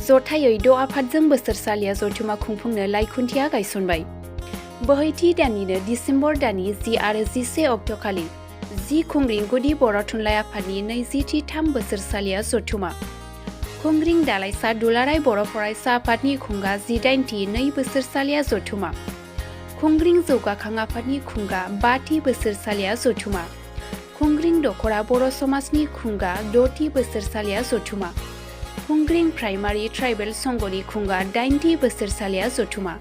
जथायै द' आफादजों बोसोरसालिया जथुमा खुंफुंनो लाइखुन्थिया गायसनबाय। बोहैथि दाननिनो डिसेम्बर दाननि 10 आरो 11 अक्ट'खालि खुंग्रिं गुदि बर' थुनलाइ आफादनि 23 बोसोरसालिया जथुमा। खुंग्रिं दालाइसा दुलाराय बर' फरायसा आफादनि खुंगा 18थि 2 बोसोरसालिया जथुमा। खुंग्रिं जौगाखां आफादनि खुंगा 5थि बोसोरसालिया जथुमा। खुंग्रिं दखरा बर' समाजनि खुंगा 6थि बोसोरसालिया जथुमा। खुंग्रिं प्राइमारि ट्राइबेल संघनि खुंगा 8थि बोसोरसालिया जथुमा।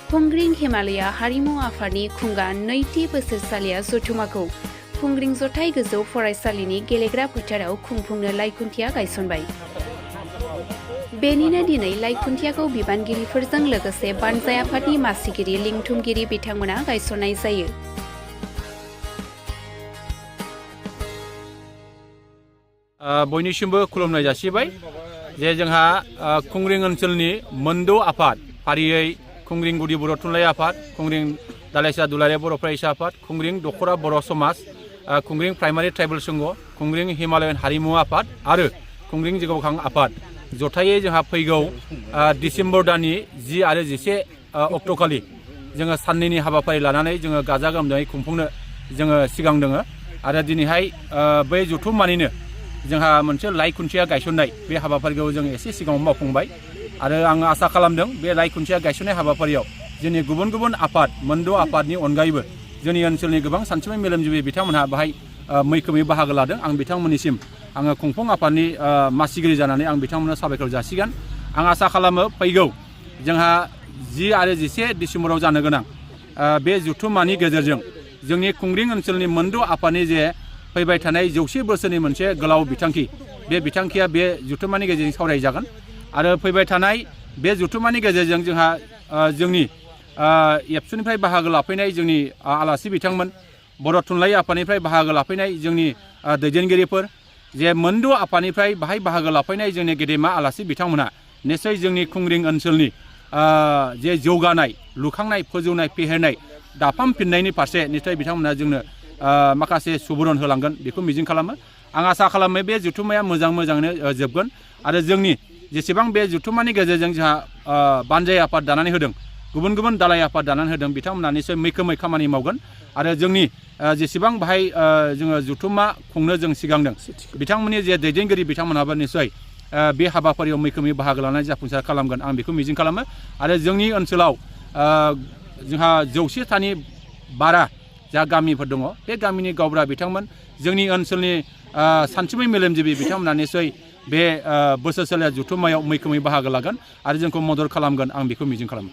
खुंग्रिं हिमालया हारिमु आफादनि खुंगा 2थि बोसोरसालिया जथुमाखौ खुंग्रिं जथाइ गोजौ फरायसालिनि गेलेग्रा फोथाराव खुंफुंनो लाइखुन्थिया गायसनबाय। बेनिनो दिनै लाइखुन्थियाखौ बिबानगिरिफोरजों लोगोसे बानजाय आफादनि मासिगिरि लिंथुमगिरि बिथांमोना गायसननाय जायो। बयनिसिमबो खुलुमनाय जासिबाय जे जोंहा खुंग्रिं ओनसोलनि मोनद' आफाद फारियै खुंग्रिं गुदि बर' थुनलाइ आफाद, खुंग्रिं दालाइसा दुलाराय बर' फरायसा आफाद, खुंग्रिं दखरा बर' समाज, खुंग्रिं प्राइमारि ट्राइबेल संघ, खुंग्रिं हिमालयान हारिमु आफाद आरो खुंग्रिं जौगाखां आफाद जथायै जोंहा फैगौ डिसेम्बर दाननि 10 आरो 11 अक्ट'खालि जोङो साननैनि हाबाफारि लानानै जोङो गाजा गोमजायै खुंफुंनो जोङो सिगां दङ आरो दिनैहाय बै जथुम्मानिनो जोंहा मोनसे लाइखुन्थिया गायसननाय बे हाबाफारिखौ जों एसे सिगाङाव मावफुंबाय आरो आं आसा खालामदों बे लाइखुन्थिया गायसननाय हाबाफारियाव जोंनि गुबुन गुबुन आफाद मोनद' आफादनि अनगायैबो जोंनि ओनसोलनि गोबां सानसुमै मेलेमजिबि बिथांमोनहा बाहाय मैखोमै बाहागो लादों। आं बिथांमोननिसिम आङो खुंफुं आफादनि मासिगिरि जानानै आं बिथांमोननो साबायखर जासिगोन। आं आसा खालामो फैगौ जोंहा 10 आरो 11 डिसेम्बराव जानो गोनां बे जथुम्मानि गेजेरजों जोंनि खुंग्रिं ओनसोलनि मोनद' आफादनि जे फैबाय थानाय 100 बोसोरनि मोनसे गोलाव बिथांखि बे बिथांखिया बे जथुम्मानि गेजेरजों सावरायजागोन आरो फैबाय थानाय बे जथुम्मानि गेजेरजों जोंहा जोंनि एबसुनिफ्राय बाहागो लाफैनाय जोंनि आलासि बिथांमोन, बर' थुनलाइ आफादनिफ्राय बाहागो लाफैनाय जोंनि दैदेनगिरिफोर, जे मोनद' आफादनिफ्राय बाहाय बाहागो लाफैनाय जोंनि गेदेमा आलासि बिथांमोनहा निस्सय जोंनि खुंग्रिं ओनसोलनि जे जौगानाय, लुखांनाय, फोजौनाय, फेहेरनाय, दाफामफिननायनि फारसे निस्सय बिथांमोनहा जोंनो माखासे सुबुरुन होलांगोन बेखौ मिजिं खालामो। आं आसा खालामो बे जथुम्माया मोजाङैनो जोबगोन आरो जोंनि जेसेबां बे जथुम्मानि गेजेरजों जोंहा बानजाय आफाद दानानै होदों, गुबुन गुबुन दालाय आफाद दानानै होदों, बिथांमोनहा निस्सय मैखोमै खामानि मावगोन आरो जोंनि जेसेबां बाहाय जोङो जथुम्मा खुंनो जों सिगांदों बिथांमोननि जे दैदेनगिरि बिथांमोनहाबो निस्सय बे हाबाफारियाव मैखोमै बाहागो लानानै जाफुंसार खालामगोन आं बेखौ मिजिं खालामो आरो जोंनि ओनसोलाव जोंहा 100थानि बारा जा गामिफोर दङ बे गामिनि गावबुरा बिथांमोन, जोंनि ओनसोलनि सानसुमै मेलेमजिबि बिथांमोना निस्सय बे बोसोरसालिया जथुम्मायाव मैखोमै बाहागो लागोन आरो जोंखौ मदद खालामगोन आं बेखौ मिजिं खालामो।